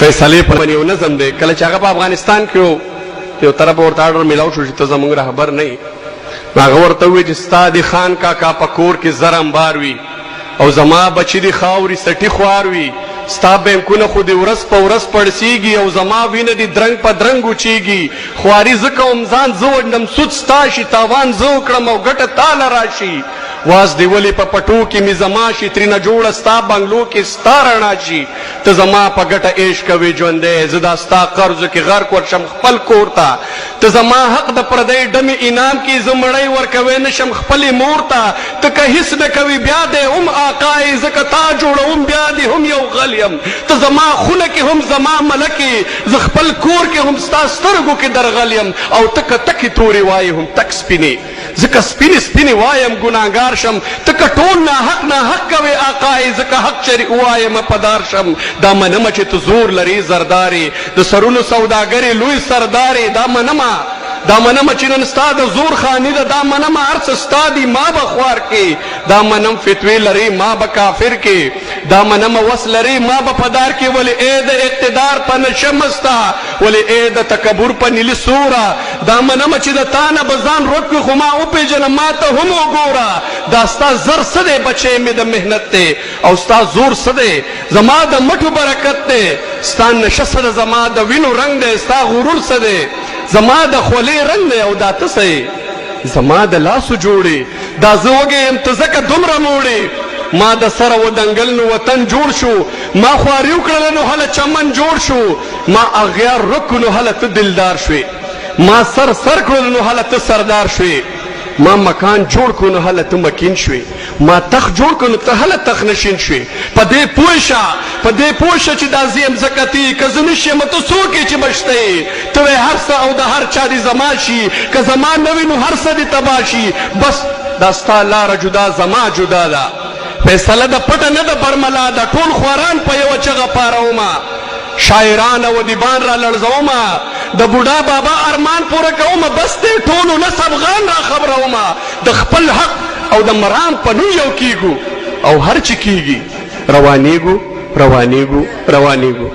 فیصلې په یو نظم دی. کله چې هغه په افغانستان کې و، یو طرف ورته آرډر میلاو شو چې ته زموږ رهبر نه یې. نو هغه ورته وویل چې ستا د خان کاکا په کور کې زر انبار وي او زما بچي دې خاوري سټي خوار وي، ستا بانکونه خو دې ورځ په ورځ پړسیږي او زما وینه دې درنګ په درنګ وچیږي. خواري زه کوم، ځان زه وژنم، سود ستا شي، تاوان زه وکړم او ګټه تاله راشي. واز دې ولې په پټو کې مې زما شي، ترینه جوړه ستا بنګلو کې ستا رڼا شي. ته زما په ګټه عیش کوې ژوندی، زه دا ستا قرضو کې غرق ورشم خپل کور ته. ته زما حق د پردۍ ډمې انعام کې، زه مړۍ ورکوی نه شم خپلې مور ته. ته که هیڅ نه کوې بیا دی هم آقا یې، زه که تا جوړوم بیا دې هم یو غل یم. ته زما خونه کې هم زما ملک یې، زه خپل کور کې هم ستا سترګو کې درغل یم. او ته که تکې تورې وایې هم تک سپینې، زه که سپینې سپینې وایم ګناهګار شم. ته که ټول ناحق ناحق کوې آقا یې، زه که حق چرې ووایم په دار شم. دا منمه چې ته زور لرې زردار یې، د سرونو سوداګر یې لوی سردار یې. دا منمه، دا منمه چې نن ستا د زور خاني ده، دا منمه هر څه ستا دي ما به خوار کې. دا منم فتوې لرې ما به کافر کې، دا منمه وس لرې ما به په دار کې. ولې ای د اقتدار په نشه مسته، ولې ای د تکبر په نیلي سوره، دا منمه چې د تا نه به ځان ورک کړي، خو ما وپېژنه، ما ته هم وګوره. دا ستا زر څه دی بچی مې د محنت دی، او ستا زور څه دی زما د مټو برکت دی. ستا نشه څه ده زما د وینو رنګ دی، ستا غرور څه دی زما د خولې رنګ دی. او دا ته څه یې زما د لاسو جوړې، دا زه وږی یم ته ځکه دومره موړې. ما د سره ودنګل نو وطن جوړ شو، ما خواري وکړله نو هله چمن جوړ شو. ما اغیار ورک کړو نو هله ته دلدار شوې، ما سر سر کړو نو هله ته سردار شوې. ما مکان جوړ کړو نو هله ته مکین شوې، ما تخت جوړ کړو نو ته هله تخت نشین شوې. په دې پوه شه، په دې پوه شه چې دا زه یم ځکه ته یې، که زه نه شم ته څوک یې چې به شته یې. ته وایې هر څه او د هر چا دې زما شي، که زما نه وي نو هر څه دې تباه شي. بس دا ستا لاره جدا زما جدا ده، فیصله د پټه نه ده برملا ده. ټول خواران په یوه چغه پارومه، شاعران او ادیبان را لړزومه، د بوډا بابا ارمان پوره کومه. بس دی ټول ولس افغان را خبرومه، د خپل حق او د مرام په نوم یو کیږو او هر چې کیږي روانیږو، روانیږو، روانیږو.